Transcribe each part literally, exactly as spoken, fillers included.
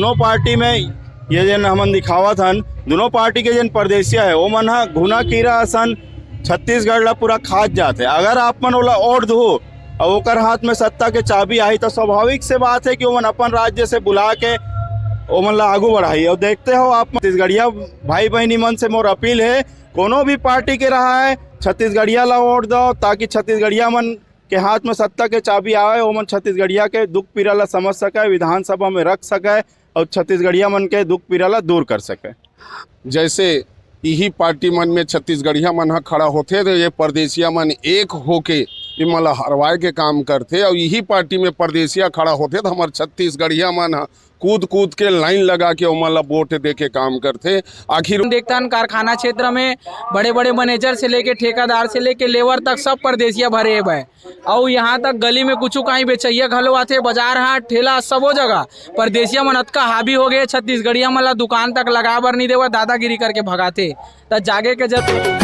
दोनों पार्टी में ये जेन हमन दिखावत हन, दोनों पार्टी के जेन परदेसिया हे, ओमन ह घुना कीरा असन छत्तीसगढ़ ला पूरा खात जात हे। अगर आप मन ओला वोट दहू अउ ओकर हाथ में सत्ता के चाबी आही, तो स्वाभाविक से बात हे कि ओमन अपन राज्य से बुला के ओमन ला आगू बढ़ाही। अउ देखते हो आप, छत्तीसगढ़िया भाई बहिनी मन से मोर अपील हे, कोनो भी पार्टी के रहा है, छत्तीसगढ़िया ला वोट दो, ताकि छत्तीसगढ़िया मन के हाथ में सत्ता के चाबी आवे, ओमन छत्तीसगढ़िया के दुख पीरा ला समझ सके, विधानसभा में रख सके अउ छत्तीसगढ़िया मन के दुख पीरा ला दूर कर सके। जैसे इही पार्टी मन में छत्तीसगढ़िया मन ह खड़ा होथे, तो ये परदेसिया मन एक होके इमन ला हरवाए के काम करथे, अउ इही पार्टी में परदेसिया खड़ा होथे, तो हमर छत्तीसगढ़िया मन ह कूद कूद के लाइन लगा के ओमन ला वोट दे के काम करथे। आखिर हम देखथन, कारखाना क्षेत्र में बड़े-बड़े मैनेजर से लेके, ठेकेदार से लेके, लेबर तक सब परदेसिया भरे हेवय। अउ यहाँ तक गली में कुछु काहीं बेचइया घलो आथे, बाजार हाट, ठेला, सबो जगह परदेसिया मन अतका हावी हो गए, छत्तीसगढ़िया मन ला दुकान तक लगाए बर नइ देवय, दादागिरी करके भगाथे। त जागे के जरूरत।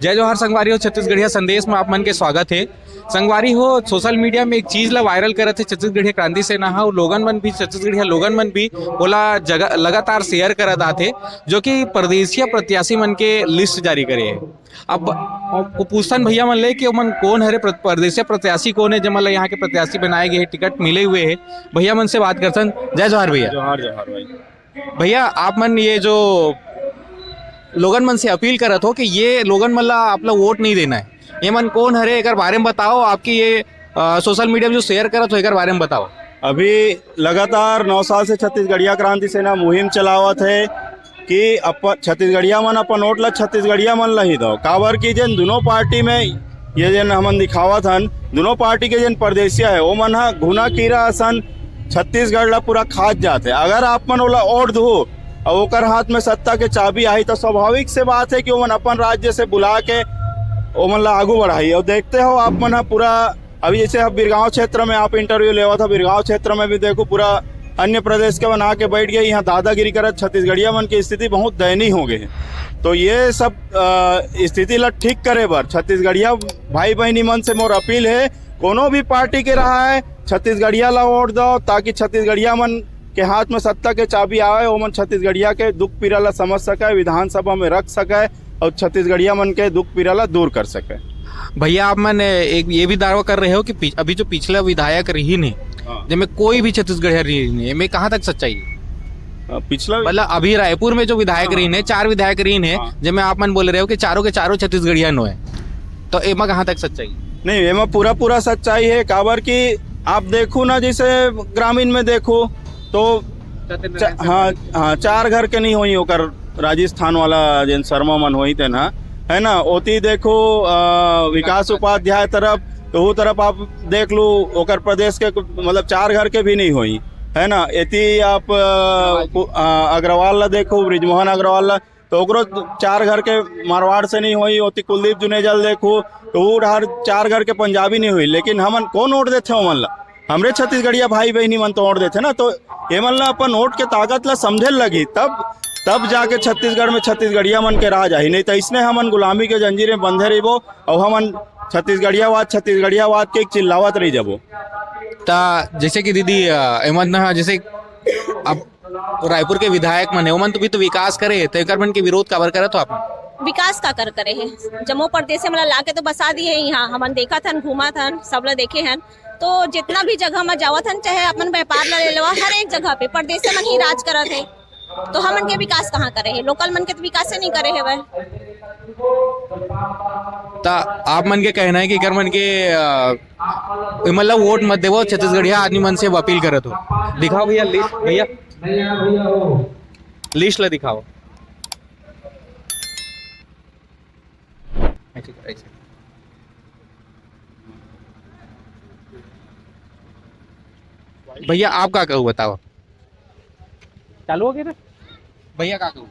जय जोहार संगवारी हो, छत्तीसगढ़िया संदेश में आप मन के स्वागत हे। संगवारी हो, सोशल मीडिया में एक चीज ला वायरल करत हे छत्तीसगढ़िया क्रांति सेना हा, अउ लोगन मन भी, छत्तीसगढ़िया लोगन मन भी ओला जगह लगातार शेयर करत आथे, जो कि परदेसिया प्रत्याशी मन के लिस्ट जारी करे हे। अब वो पूछथन भैया मन ले कि ओमन कोन हरे, प्र-, परदेसिया प्रत्याशी कोन हे, जेमन ला यहाँ के प्रत्याशी बनाए गए हे, टिकट मिले हुए हे। भैया मन से बात करथन। जय जोहार भैया। जोहार, जोहार भाई। भैया, आप मन ये जो लोगन मन से अपील करत हो कि ये लोगन मन ला आप ला वोट नहीं देना है, ये मन कौन हरे, एकर बारे में बताओ। आपकी ये, अ, सोशल मीडिया में जो शेयर करत हो, एकर बारे में बताओ। अभी लगातार नौ साल से छत्तीसगढ़िया क्रांति सेना मुहिम चलावत है कि अपन छत्तीसगढ़िया मन अपन वोट ला छत्तीसगढ़िया मन ला ही दो, काबर कि जेन दोनों पार्टी में ये जेन हमन दिखावत हन, दोनों पार्टी के जेन परदेसिया है, ओमन ह घुना कीरा असन छत्तीसगढ़ ला पूरा खात जात है। अगर आप मन ओला वोट दहू अउ ओकर हाथ में सत्ता के चाबी आही, तो स्वाभाविक से बात है कि ओमन अपन राज्य से बुला के ओमन ला आगू बढ़ाही। अउ देखते हो आप मन ह पूरा, अभी जैसे अब बिरगांव क्षेत्र में आप इंटरव्यू लेवत हो, बिरगांव क्षेत्र में भी देखो पूरा अन्य प्रदेश के बना के बैठ गए, यहाँ दादागिरी करत छत्तीसगढ़िया मन की स्थिति बहुत दयनीय हो गई है। तो ये सब, अ, स्थिति ला ठीक करे बर छत्तीसगढ़िया भाई बहिनी मन से मोर अपील है, कोनो भी पार्टी के रहा है, छत्तीसगढ़िया ला वोट दो, ताकि छत्तीसगढ़िया मन के हाथ में सत्ता के चाबी आवे, ओमन छत्तीसगढ़िया के दुख पीरा ला समझ सके, विधानसभा में रख सके अउ छत्तीसगढ़िया मन के दुख पीरा ला दूर कर सके। भैया, आप मन एक ये भी दावा कर रहे हो कि पि-, अभी जो पिछला विधायक रहीन हे, हाँ। जेमे कोई भी छत्तीसगढ़िया रहीन हे, एमे कहाँ तक सच्चाई है? अ, पिछला मतलब अभी रायपुर में जो विधायक हाँ, रहीन हे, हाँ। चार विधायक रहीन हे, हाँ। जेमे आप मन बोल रहे हो कि चारों के चारों छत्तीसगढ़िया नो है, तो एमा कहाँ तक सच्चाई? नहीं, एमा पूरा पूरा सच्चाई है, काबर कि आप देखो ना, जैसे ग्रामीण में देखो तो सत्यनारायण चा-, हाँ, हाँ, चार घर के नहीं होई ओकर, राजस्थान वाला जेन शर्मा मन होई तेन ह, है ना, ओती देखो, अ, विकास उपाध्याय तरफ, तो वो तरफ आप देख लो, ओकर प्रदेश के मतलब चार घर के भी नहीं होई, है ना। एती आप, अ, कु-, अ, अग्रवाल ला देखो, बृजमोहन अग्रवाल ला, तो ओकरो चार घर के मारवाड़ से नहीं होई। ओती कुलदीप जुनेजा ला देखो, तो वो डहर चार घर के पंजाबी नहीं होई, लेकिन हमन कौन वोट देथे ओमन ला? हमरे छत्तीसगढ़िया भाई बहिनी मन तो वोट देथे ना, तो एमन ला अपन वोट के ताकत ला समझे लगही, तब, तब जाके छत्तीसगढ़ में छत्तीसगढ़िया मन के राज आही, नहीं तो इसने हमन गुलामी के जंजीर में बंधे रहिबो अउ हमन छत्तीसगढ़ियावाद, छत्तीसगढ़ियावाद के एक चिल्लावत रही जबो। ता जैसे कि दीदी, अ, एमन ना, जैसे अब रायपुर के विधायक मन हे, ओमन तो भी तो विकास करे, तो एकर मन के विरोध काबर करत हो आप? विकास का कर करे हे? जम्मो परदेसी हमला ला के तो बसा दिए हे यहाँ, हमन देखत हन, घूमत हन, सब ला देखे हन। तो जितना भी जगह में जावत हन, चाहे अपन व्यापार ला ले लेवा, हर एक जगह पे परदेसी मन ही राज करत हे। तो हमन के विकास कहाँ करे हे? लोकल मन के तो विकास ही नहीं करे हेवय। ता आप मन के कहना है कि एकर मन के, अ, मतलब वोट मत देवो, छत्तीसगढ़िया आदमी मन से अपील करत हो। दिखाओ भैया लिस्ट, भैया लिस्ट ला दिखाओ। ऐसे, ऐसे। भैया आप का कहू बताओ। चालू हो गया ना? भैया का कहू?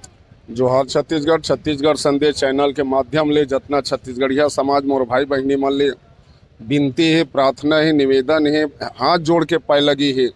जोहार छत्तीसगढ़, छत्तीसगढ़ संदेश चैनल के माध्यम ले जतना छत्तीसगढ़िया समाज मोर भाई बहिनी मन ले विनती हे, प्रार्थना हे, निवेदन हे, हाथ जोड़ के पैलगी हे।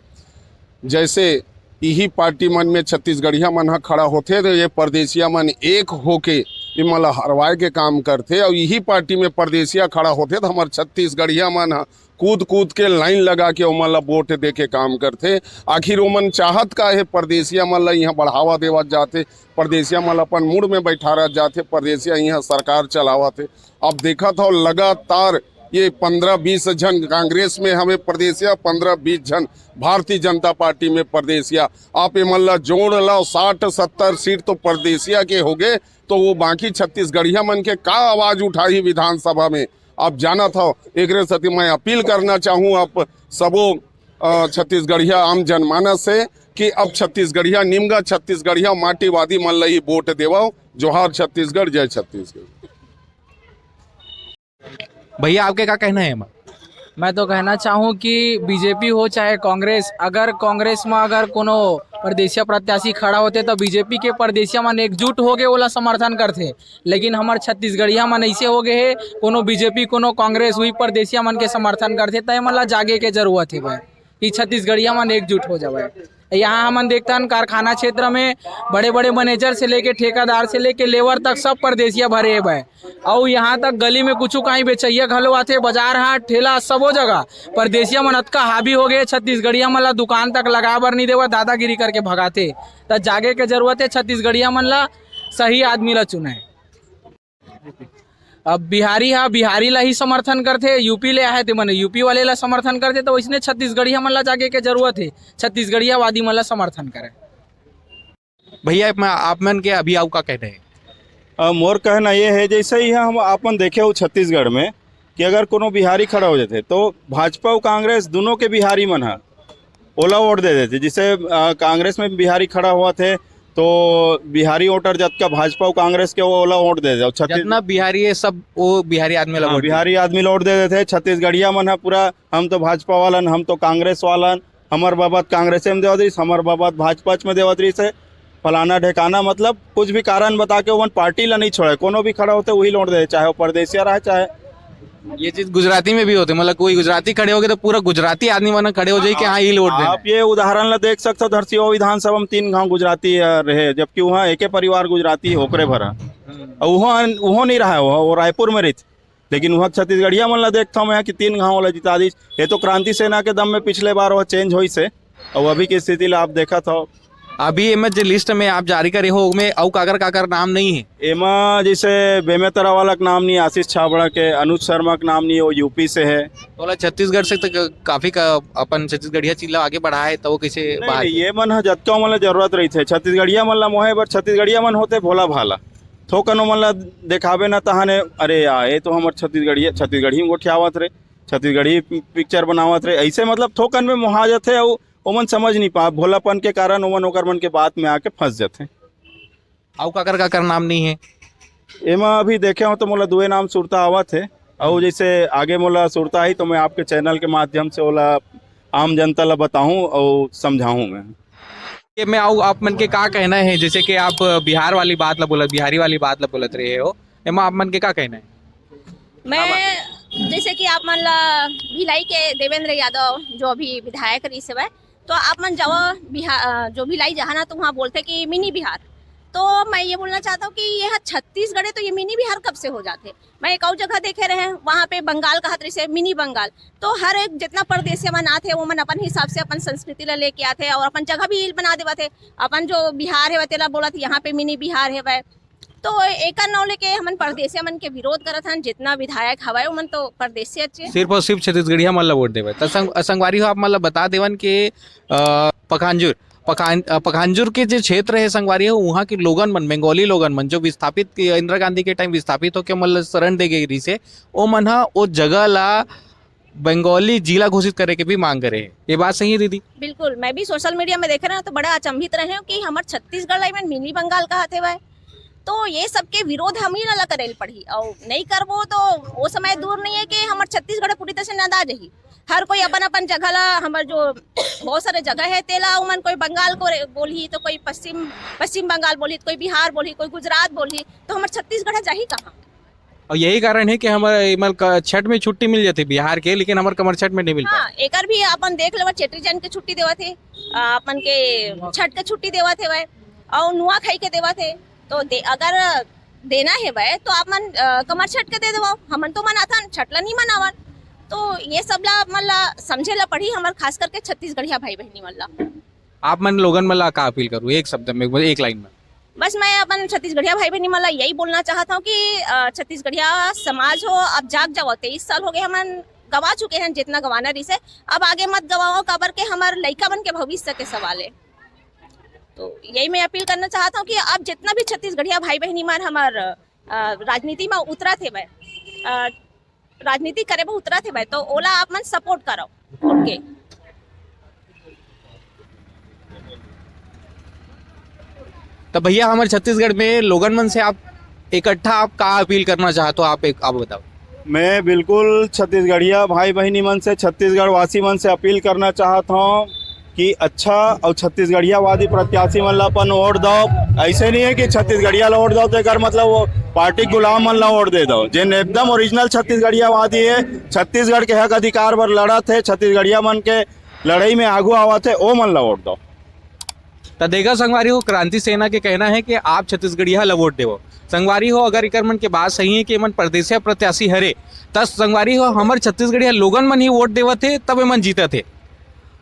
जैसे इही पार्टी मन में छत्तीसगढ़िया मन ह खड़ा होथे, तो ये परदेसिया मन एक होके इमन ला हरवाए के काम करथे, और इही पार्टी में परदेसिया खड़ा होथे, तो हमर छत्तीसगढ़िया मन ह कूद कूद के लाइन लगा के ओमन ला वोट दे के काम करथे। आखिर ओमन चाहत का हे? परदेसिया मन ला यहाँ बढ़ावा देवत जाथे, परदेसिया मन ला अपन मुड़ में बैठारत जाथे, परदेसिया यहाँ सरकार चलावत हे। अब देखत हो, लगातार ये पंद्रह बीस झन कांग्रेस में हवे परदेसिया, पंद्रह बीस झन भारतीय जनता पार्टी में परदेसिया। आप एमन ला जोड़ लाओ, साठ सत्तर सीट तो परदेसिया के होगे, तो वो बाकी छत्तीसगढ़िया मन के का आवाज उठाही विधानसभा में, आप जानत हो। एकरे सेती मैं अपील करना चाहूँ आप सबो, अ, छत्तीसगढ़िया आम जनमानस से कि अब छत्तीसगढ़िया निमगा, छत्तीसगढ़िया माटीवादी मन ला ही वोट देवो। जोहार छत्तीसगढ़, जय छत्तीसगढ़। भैया, आपके का कहना है एमा? मैं तो कहना चाहूँ कि बीजेपी हो चाहे कांग्रेस, अगर कांग्रेस में अगर कोनो परदेसिया प्रत्याशी खड़ा होथे, तो बीजेपी के परदेसिया मन एकजुट होके ओला समर्थन करथे। लेकिन हमर छत्तीसगढ़िया मन ऐसे हो गए हे, कोनो बीजेपी, कोनो कांग्रेस, वही परदेसिया मन के समर्थन करथे, त एमन ला जागे के जरूरत हे भाई, कि छत्तीसगढ़िया मन एकजुट हो जावे। यहाँ हमन देखथन, कारखाना क्षेत्र में बड़े-बड़े मैनेजर से लेके, ठेकेदार से लेके, लेबर तक, सब परदेसिया भरे हे भाई। अउ यहाँ तक गली में कुछु काहीं बेचइया घलो आथे, बाजार हाट, ठेला, सबो जगह परदेसिया मन अतका हावी हो गए, छत्तीसगढ़िया मन ला दुकान तक लगाए बर नहीं देवत, दादागिरी करके भगाथे। त जागे के जरूरत हे, छत्तीसगढ़िया मन ला सही आदमी ला चुने। अब बिहारी हा बिहारी ला ही समर्थन करथे, यूपी ले आहे ते मन यूपी वाले ला समर्थन करथे, तो वैसने छत्तीसगढ़िया मन ला जागे के जरूरत हे, छत्तीसगढ़िया वादी मन ला समर्थन करे। भैया, मैं आप मन के अभी आऊ का कहना है? अ, मोर कहना ये है, जैसे ही हम आपन देखे हो छत्तीसगढ़ में कि अगर कोनो बिहारी खड़ा हो जाथे, तो भाजपा अउ कांग्रेस दोनों के बिहारी मन ह ओला वोट दे देथे। जैसे, अ, कांग्रेस में बिहारी खड़ा होवथे, तो बिहारी वोटर जतका भाजपा अउ कांग्रेस के, वो ओला वोट दे देथे। अउ छत्तीस- जितना बिहारी है, सब वो बिहारी आदमी ला हाँ, वोट दे। बिहारी आदमी ला वोट दे देथे। छत्तीसगढ़िया मन ह पूरा, "हम तो भाजपा वालन, हम तो कांग्रेस वालन, हमर बाबा त कांग्रेसे में देवत रहिस, हमर बाबा त भाजपा में देवत रहिस है।" फलाना ढेकाना, मतलब कुछ भी कारण बता के ओमन पार्टी ला नहीं छोड़े, कोनो भी खड़ा होथे वही ला वोट दे, चाहे वो परदेसिया रहे, चाहे ये चीज गुजराती में भी होथे, मतलब कोई गुजराती खड़े होगे तो पूरा गुजराती आदमी मन खड़े हो जाई कि हाँ, ये ला वोट देना आप है। ये उदाहरण ला देख सकते हो, धरसीवा विधानसभा में तीन घांव गुजराती, अ, रहे, जबकि वहाँ एके परिवार गुजराती है, ओकरे भरा। हम्म। और वहाँ, वहाँ नहीं रहा, वो, वो रायपुर में रहिथे, लेकिन वहाँ छत्तीसगढ़िया मन ला देखता हूँ मैं कि तीन घांव वाला जिता दीस। ये तो क्रांति सेना के दम में पिछले बार वो चेंज होइस हे, और अभी की स्थिति ला आप देखत हो। अभी एमे जे लिस्ट में आप जारी करे हो, ओमे अउ काकर काकर नाम नहीं है? एमा जैसे बेमेतरा वाला के नाम नहीं, आशीष छाबड़ा के, अनुज शर्मा के नाम नहीं, वो यूपी से है। तो बोला छत्तीसगढ़ से तो क-, काफी का, अपन छत्तीसगढ़िया चीज ला आगे बढ़ाए, तो वो कैसे नहीं, बाहर नहीं, के? ये मन ह जतका मन ला जरूरत रहिथे, छत्तीसगढ़िया मन ला मोहे बर, छत्तीसगढ़िया मन होथे भोला भाला, थोकन ओमन ला देखाबे ना तहाने, "अरे यार, ये तो हमर छत्तीसगढ़िया, छत्तीसगढ़ी में गोठियावत रे, छत्तीसगढ़ी पिक्चर बनावत रे", ऐसे मतलब थोकन में मोहा जाथे, अउ ओमन समझ नहीं पा, भोलापन के कारण ओमन ओकर मन के बात में आके फंस जाथे। अउ काकर काकर नाम नहीं है? एमा अभी देखे हो तो मोला दुए नाम सुरता आवत है, अउ जैसे आगे मोला सुरता आई तो मैं आपके चैनल के माध्यम से ओला आम जनता ला बताहूँ अउ समझाहूँ मैं। ये मैं आऊ, आप मन के का कहना है, जैसे कि आप बिहार वाली बात ला बोलत, बिहारी वाली बात ला बोलत रहे हो, एमा आप मन के का कहना है? मैं, जैसे कि आप मन ला भिलाई के देवेंद्र यादव जो अभी विधायक रहिस हवय, तो आप मन जावा बिहार, अ, जो भिलाई जहाँ ना, तो वहाँ बोलथे कि मिनी बिहार। तो मैं ये बोलना चाहता हूँ कि ये ह छत्तीसगढ़ है, तो ये मिनी बिहार कब से हो जाथे? मैं एक अउ जगह देखे रहे, वहाँ पे बंगाल कहत रहिसे मिनी बंगाल। तो हर एक जितना परदेसिया मन आथे, वो मन अपन हिसाब से अपन संस्कृति ला लेके आथे और अपन जगह भी बना देवत हे। अपन जो बिहार हे, तेला बोलत, यहाँ पे मिनी बिहार हे वह। तो एकर नाव लेके हमन परदेसिया मन के विरोध करत हन, जितना विधायक हवय, ओमन तो परदेसिया चे। सिर्फ और सिर्फ छत्तीसगढ़िया मन ला वोट देवे। त संग-, संगवारी हो, आप मन ला बता देवन के, अ, पखांजुर, पखान-, अ, पखांजुर के जो क्षेत्र है संगवारी हो, वहाँ के लोगन मन, बंगाली लोगन मन, जो विस्थापित, इंदिरा गांधी के टाइम विस्थापित होके मन ला शरण दे गए रहिसे, ओ मन ह ओ जगह ला बंगाली जिला घोषित करे के भी मांग करे हे। ये बात सही है दीदी? बिल्कुल, मैं भी सोशल मीडिया में देखे रहे तो बड़ा अचंभित रहे हूँ कि हमर छत्तीसगढ़ ला एमन मिनी बंगाल कहत हेवय। तो ये सबके विरोध हम ही ला करे ल पड़ही, और नहीं करबो तो वो समय दूर नहीं है कि हमर छत्तीसगढ़ पूरी तरह से नंदा जाही। हर कोई अपन अपन जगह ला, हमर जो बहुत सारे जगह है तेला, उमन कोई बंगाल को रे-, बोलही तो कोई पश्चिम, पश्चिम बंगाल बोलही, तो कोई बिहार बोलही, कोई गुजरात बोलही, तो हमर छत्तीसगढ़ जाही कहाँ? और यही कारण है कि हमर एमन क-, छठ में छुट्टी मिल जाती बिहार के, लेकिन हमर कमर छठ में नहीं मिलता। हाँ, एकर भी अपन देख लेवा, चेटी चंद के छुट्टी देवत हे, अ, अपन के छठ के छुट्टी देवत हे भाई, और नुआ खाई के देवत हे। तो दे, अगर देना हे भाई तो आप मन, अ, कमर छठ के दे देवो, हमन तो मनाथन, छठ ला नहीं मनावन। तो ये सब ला मन ला समझे ला पड़ी हमर, खास करके छत्तीसगढ़िया भाई बहनी मन ला। आप मन लोगन मन ला का अपील करू एक शब्द में, एक लाइन में? बस मैं अपन छत्तीसगढ़िया भाई बहनी मन ला यही बोलना चाहत हूँ कि, अ, छत्तीसगढ़िया समाज हो, अब जाग जाओ। तेईस साल हो गए हमन गंवा चुके हैं, जितना गंवाना रहिसे, अब आगे मत गंवाओ, काबर के हमर लइका मन के भविष्य के सवाल है। तो यही मैं अपील करना चाहत हूँ कि अब जितना भी छत्तीसगढ़िया भाई बहनी मन हमर, अ, राजनीति में उतरत हे भाई, अ, राजनीति करे बर उतरत हे भाई, तो ओला आप मन सपोर्ट करो। ओके। तो भैया, हमर छत्तीसगढ़ में लोगन मन से आप इकट्ठा आप का अपील करना चाहत हो, आप एक, आप बताओ। मैं बिल्कुल छत्तीसगढ़िया भाई बहनी मन से, छत्तीसगढ़ वासी मन से अपील करना चाहत हूँ कि अच्छा और छत्तीसगढ़ियावादी प्रत्याशी मन ला अपन वोट दो। ऐसे नहीं है कि छत्तीसगढ़िया ला वोट दो तो एकर मतलब वो पार्टी गुलाम मन ला वोट दे दो। जिन एकदम ओरिजिनल छत्तीसगढ़ियावादी है, छत्तीसगढ़ के हक अधिकार बर लड़त है, छत्तीसगढ़िया मन के लड़ाई में आगू आवत है, ओ मन ला वोट दो। त देखा संगवारी हो, क्रांति सेना के कहना है कि आप छत्तीसगढ़िया ला वोट देवो। संगवारी हो, अगर एकर मन के बात सही है कि एमन परदेसिया प्रत्याशी हरे, त संगवारी हो, हमर छत्तीसगढ़िया लोगन मन ही वोट देवत हे, तब एमन जीतत हे।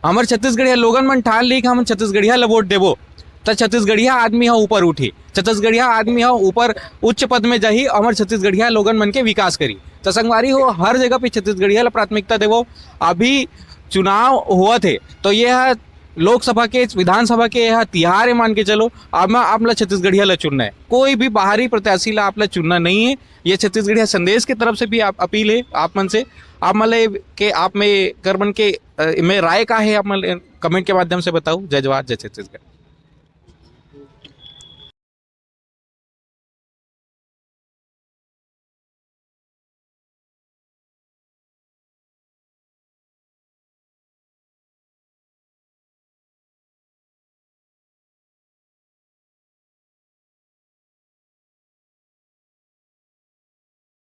हमर छत्तीसगढ़िया लोगन मन ठान ली कि हमन छत्तीसगढ़िया ला वोट देबो, त छत्तीसगढ़िया आदमी ह ऊपर उठी, छत्तीसगढ़िया आदमी ह ऊपर उच्च पद में जाही, हमर छत्तीसगढ़िया लोगन मन के विकास करी। त संगवारी हो, हर जगह पे छत्तीसगढ़िया ला प्राथमिकता देवो। अभी चुनाव होवत हे, तो ये ह लोकसभा के, विधानसभा के, यह तिहार है, मान के चलो। अब मैं आप ला छत्तीसगढ़िया ला चुनना है, कोई भी बाहरी प्रत्याशी ला आप ला चुनना नहीं है। ये छत्तीसगढ़िया संदेश की तरफ से भी आप अपील है आप मन से। आप मन ले के आप में कर मन के, अ, में राय का है, आप मन कमेंट के माध्यम से बताओ। जय जवान, जय छत्तीसगढ़।